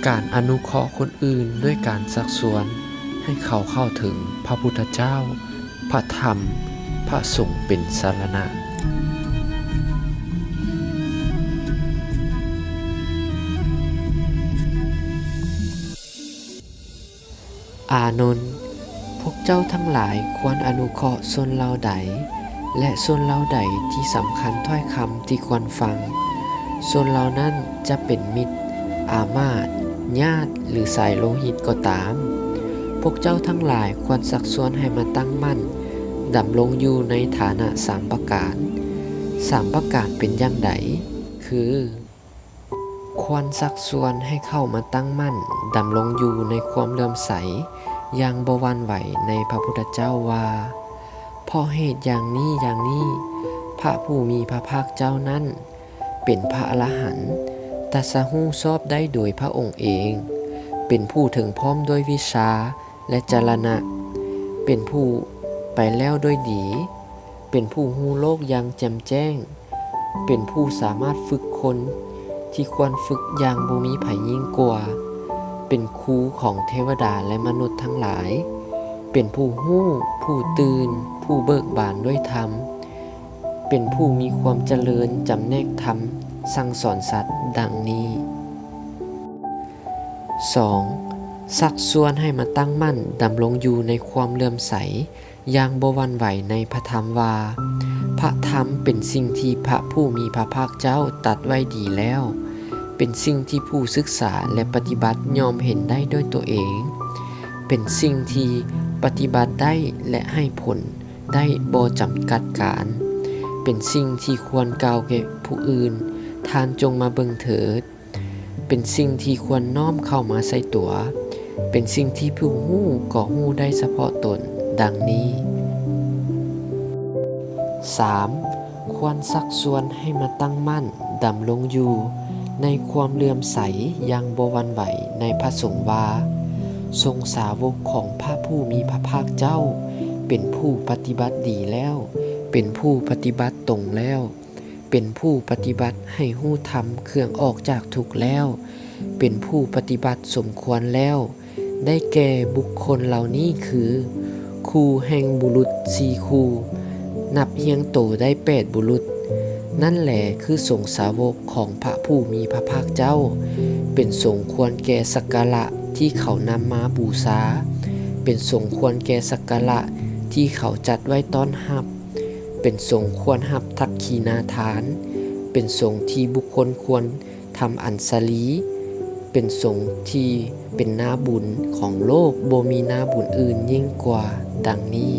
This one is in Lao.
ການອະນຸເຄາະຄົນອື່ນດ້ວຍການຊັກຊວນໃຫ້ເຂົາເຂົ້າເຖິງພະພຸດທະເຈົ້າ, ພະທຳ, ພະສົງເປັນສາລະນະ. ອານົນ, ພວກເຈົ້າທັງຫຼາຍຄວນອະນຸເຄາະຊົນເຜົ່າໃດ ແລະ ຊົນເຜົ່າໃດທີ່ສຳຄັນຖ້ອຍຄຳທີ່ຄວນຟັງ. ຊົນເຫຼົ່ານັ້ນຈະເປັນມິດ, ອາມາດ, ຍາດ ຫຼື ສາຍໂລຫິດກໍຕາມ. ພວກເຈົ້າທັງຫຼາຍຄວນຊັກຊວນໃຫ້ມາຕັ້ງໝັ້ນດຳລົງຢູ່ໃນຖານະສາມປະການ. ສາມປະການເປັນຢ່າງໃດ? ຄື ຄວນຊັກຊວນໃຫ້ເຂົ້າມາຕັ້ງໝັ້ນດຳລົງຢູ່ໃນຄວາມເຫຼື້ອມໃສຢ່າງບໍ່ຫວັ່ນໄຫວໃນພະພຸດທະເຈົ້າວ່າ, ເພາະເຫດຢ່າງນີ້ຢ່າງນີ້ ພະຜູ້ມີພະພາກເຈົ້ານັ້ນເປັນພະອະລະຫັນ, ຕັດສະຮູ້ຊອບໄດ້ໂດຍພະອົງເອງ, ເປັນຜູ້ເຖິງພ້ອມດ້ວຍວິຊາ ແລະ ຈະລະນະ, ເປັນຜູ້ໄປແລ້ວດ້ວຍດີ, ເປັນຜູ້ຮູ້ໂລກຢ່າງແຈ່ມແຈ້ງ, ເປັນຜູ້ສາມາດຝຶກຄົນທີ່ຄວນຝຶກຢ່າງບໍ່ມີໃຜຍິ່ງກວ່າ, ເປັນຄູຂອງເທວະດາ ແລະ ມະນຸດທັງຫຼາຍ, ເປັນຜູ້ຮູ້, ຜູ້ຕື່ນ, ຜູ້ເບີກບານດ້ວຍທຳ, ເປັນຜູ້ມີຄວາມຈະເລີນຈຳແນກທຳສັ່ງສອນສັດ ດັ່ງນີ້. ສອງ, ຊັກຊວນໃຫ້ມາຕັ້ງໝັ້ນດຳລົງຢູ່ໃນຄວາມເຫຼື້ອມໃສຢ່າງບໍ່ຫວັ່ນໄຫວໃນພະທຳວ່າ, ພະທຳເປັນສິ່ງທີ່ພະຜູ້ມີພະພາກເຈົ້າຕັດໄວ້ດີແລ້ວ, ເປັນສິ່ງທີ່ຜູ້ສຶກສາ ແລະ ປະຕິບັດຍ່ອມເຫັນໄດ້ດ້ວຍຕົວເອງ, ເປັນສິ່ງທີ່ປະຕິບັດໄດ້ ແລະ ໃຫ້ຜົນໄດ້ບໍ່ຈຳກັດການ, ເປັນສິ່ງທີ່ຄວນກ່າວແກ່ຜູ້ອື່ນ, ທ່ານຈົ່ງມາເບິ່ງເຖີດ. ເປັນສິ່ງທີ່ຄວນນ້ອມເຂົ້າມາໃສ່ຕົວ, ເປັນສິ່ງທີ່ຜູ້ຮູ້ກໍຮູ້ໄດ້ສະເພາະຕົນ, ດັ່ງນີ້. ສາມ, ຄວນຊັກຊວນໃຫ້ມາຕັ້ງໝັ້ນດຳລົງຢູ່ໃນຄວາມເຫຼື້ອມໃສຢ່າງບໍ່ຫວັ່ນໄຫວໃນພະສົງວ່າ, ສົງສາວົກຂອງພະຜູ້ມີພະພາກເຈົ້າ ເປັນຜູ້ປະຕິບັດດີແລ້ວ, ເປັນຜູ້ປະຕິບັດຕົງແລ້ວ, ເປັນຜູ້ປະຕິບັດໃຫ້ຮູ້ທຳເຄື່ອງອອກຈາກທຸກແລ້ວ, ເປັນຜູ້ປະຕິບັດສົມຄວນແລ້ວ, ໄດ້ແກ່ບຸກຄົນເຫຼົ່ານີ້ຄື ຄູ່ແຫ່ງບຸລຸດສີ່ຄູ່, ນັບຮຽງໂຕໄດ້ແປດບຸລຸດ. ນັ້ນແຫຼະຄືສົງສາວົກຂອງພະຜູ້ມີພະພາກເຈົ້າ, ເປັນສົງຄວນແກ່ສັກກາລະທີ່ເຂົານຳມາບູຊາ, ເປັນສົງຄວນແກ່ສັກກາລະທີ່ເຂົາຈັດໄວ້ຕ້ອນຮັບ. ເປັນສົງຄວນຮັບທັກຂີນາທານ, ເປັນສົງທີ່ບຸກຄົນຄວນທຳອັນສາລີ, ເປັນສົງທີ່ເປັນໜ້າບຸນຂອງໂລກ, ບໍ່ມີໜ້າບຸນອື່ນຍິ່ງກວ່າ, ດັ່ງນີ້.